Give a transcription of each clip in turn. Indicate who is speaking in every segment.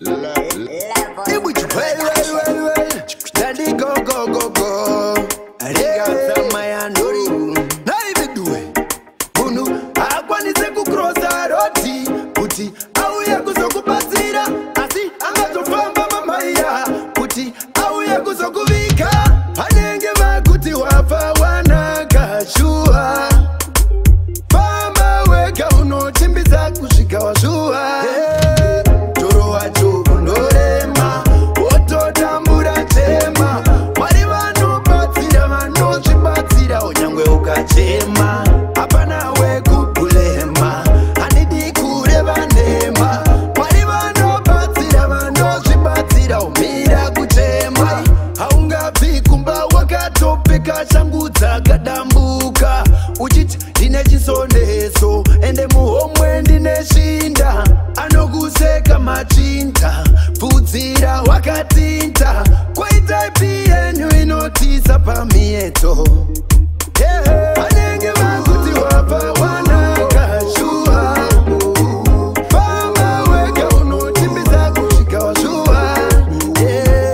Speaker 1: Well, well, well, well. Daddy, go, go, go, go. Rega naividuwe munhu haakwanise kukrosa roti kuti auye kuzokubatsira, asi angatofamba mamaiya kuti auye kuzokuvika. Vanenge vakuti wafa wanaka shuwa, famba wega unochimbidza kusvika washuwa. Toro wacho unorema, wototambura chema. Mwari vanobatsira vanozvibatsira, unyangwe ukachema hapana wekubhulema. Handidi kureva nhema, Mwari vanobatsira vanozvibatsira, umira kuchema. Haungabvi kumba wakatopfeka shangu dzakadambuka, uchiti ndine chisondeso ende muhomwe ndine shinda. Anokuseka machinda, pfudzira wakatinta. Kwaita ipi yenyu inotisa pamiedzo? Vanenge vakuti wabva wanaka shuwa, famba wega unochimbidza kusvika washuwa.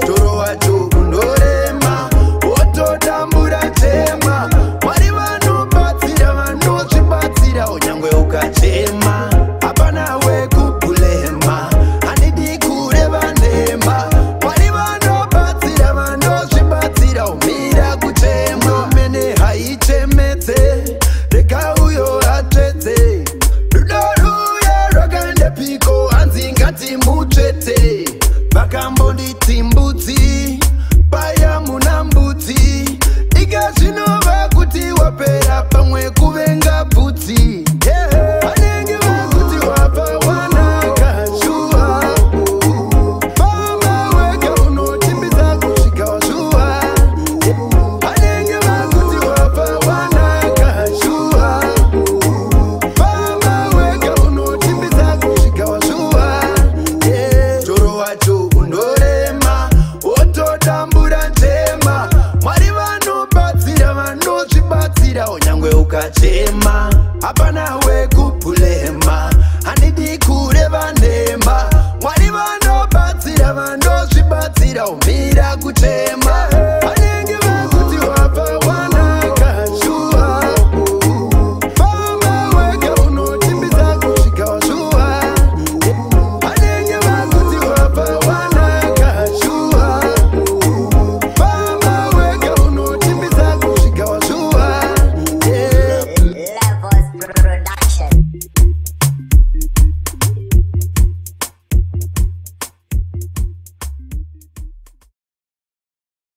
Speaker 1: Toro wacho unorema, wototambura chema. Mwari vanobatsira vanozvibatsira, unyangwe ukachema hapana wekubhulema. Handidi kureva nhema, Mwari vanobatsira vanozvibatsira, umira kuchema. Mene haichemedze, rega uyo atsvedze. Rudo ruya rwakaendepiko? Hanzi ngatimutsvete. Vakambonditi mbudzi paya muna